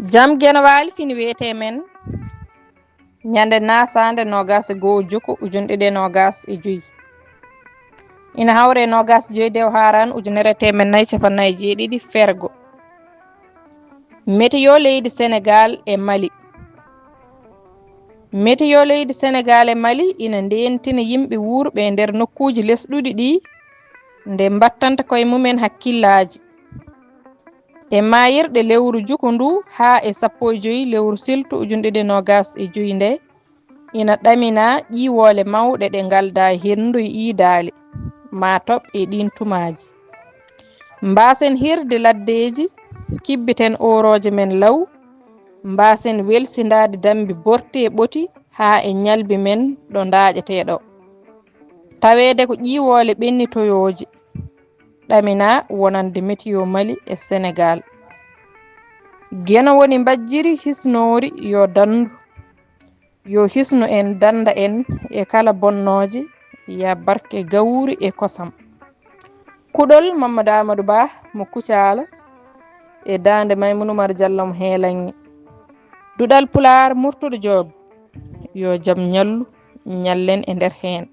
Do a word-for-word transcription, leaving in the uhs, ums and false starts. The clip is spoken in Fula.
Jam Geno Waali fini wiyetee men ñande nasaande noogas e goo juku ujunɗiɗi e noogas e joy. Ina hawre noogas joy dew haran ujunere temen nayi capannayi jeeɗiɗi fergo. Météo leydi Senegaal e Mali. Météo leydi Senegaal e Mali ina ndeentina yimɓe wuurɓe e nder nokkuuji lesɗuɗi ɗi nde mbattanta koye mumen hakkillaaji. E maayirɗe lewru juku ndu haa e sappo e joy lewru siltu ujunɗiɗi noogas e joy nde, ina ɗamina ƴiiwoole mawɗe ɗe ngalda e henndu e iidaali, maa toɓ e ɗiin tumaaji. Mbaasen hirde laddeeji, kibbiten oorooje men law, mbaasen welsindaade dammbi borti e ɓoti haa e ñalbi men ɗo ndaaƴetee ɗo. Taweede ko ƴiiwoole ɓennitoyooje, ɗamina wonande Météo Mali e Senegaal. Geno woni mbajjiri hisnoori yo danndu, yo hisnu en dannda en e kala bonnooje, ya barke gawri e kosam. Kuɗol Mamadou Amadou Ba mo Kucaala e daande Maymuna Umar Jallo mo Heelanŋe. Duɗal Pulaar Murtuɗo Joob, yo jam ñallu, ñallen e nder heen.